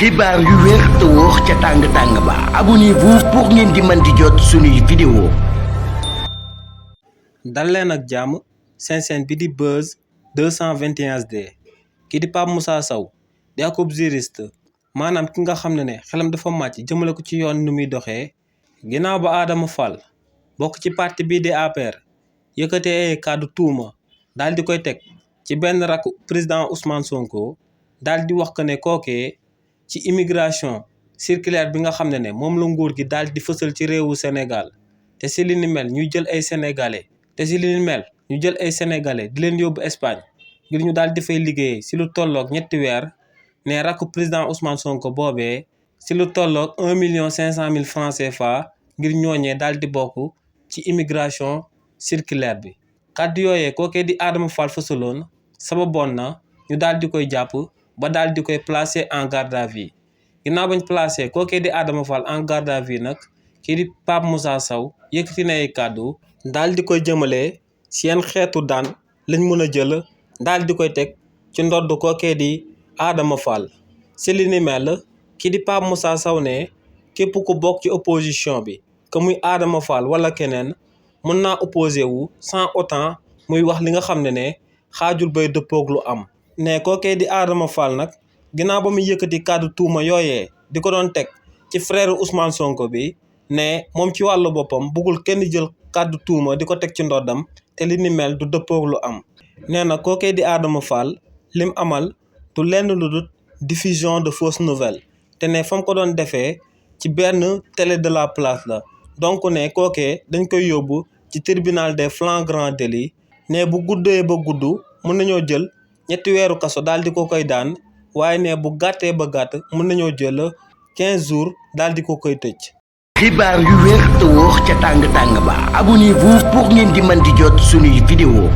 xibaar yu wér te wóor ca tàng-tàng ba abonnez-vous pour ngeen di mën di jot suñuy vidéo. dal leen ak jàmm seen chaîne bi di Buzz 221 HD ki di Pape Moussa Sow di ab juriste maanaam ki nga xam ne xelam dafa màcc jëmale ko ci yoon nu muy doxee ginnaaw ba Adama Fall bokk ci parti bii di APR yëkkatee ay kàddu tuuma daal di koy teg ci benn rakku président Ousmane Sonko daal di wax que ne kookee ci immigration circulaire bi nga xam ne moom la nguur gi daal di fësal ci réewu Sénégal te si li ni mel ñuy jël ay sénégalais di leen yóbbu Espagne ngir ñu daal di fay liggéeyee si lu tolloog ñetti weer ne rakku président Ousmane Sonko boobee si lu tolloog 1,5 million francs CFA ngir ñooñee daal di bokk ci immigration circulaire bi. kàddu yooyee kookee di Adama Fall fësaloon sababoon na ñu daal di koy jàpp ba daal di koy placer en garde à vue ginnaaw bañ placé kookee di Adama Fall en garde à vue nag kii di Pape Moussa Sow yëkkati na ay kàddu daal di koy jëmale si yenn xeetu daan lañ mën a jël daal di koy teg ci ndodd kookee di Adama Fall. si li ni mel kii di Pape Moussa Sow ne képp ku bokk ci opposition bi que muy Adama Fall wala keneen mën naa opposé wu sans autant muy wax li nga xam ne xaajul bay dëppoog lu am. ne kookee di Adama Fall nag ginnaaw ba muy yëkkati kàddu tuuma yooyee di ko doon teg ci frère Ousmane Sonko bi ne moom ci wàllu boppam bëggul kenn jël kàddu tuuma di ko teg ci ndoddam te li ni mel du dëppoog lu am. nee na kookee di Adama Fall lim amal du lenn lu dul diffusion de fausses nouvelles te ne fa mu ko doon defee ci benn télé de la place la donc ne kookee dañ koy yóbbu ci tribunal des flagrants délits ne bu guddee ba gudd mën nañoo jël ñetti weeru kaso daal di ko koy daan waaye ne bu gàttee ba gàtt mën nañoo jël 15 jours daal di ko koy tëj. xibaar yu wér te wóor ca tàng-tàng ba abonnez-vous pour ngeen di mën di jot suñuy vidéo.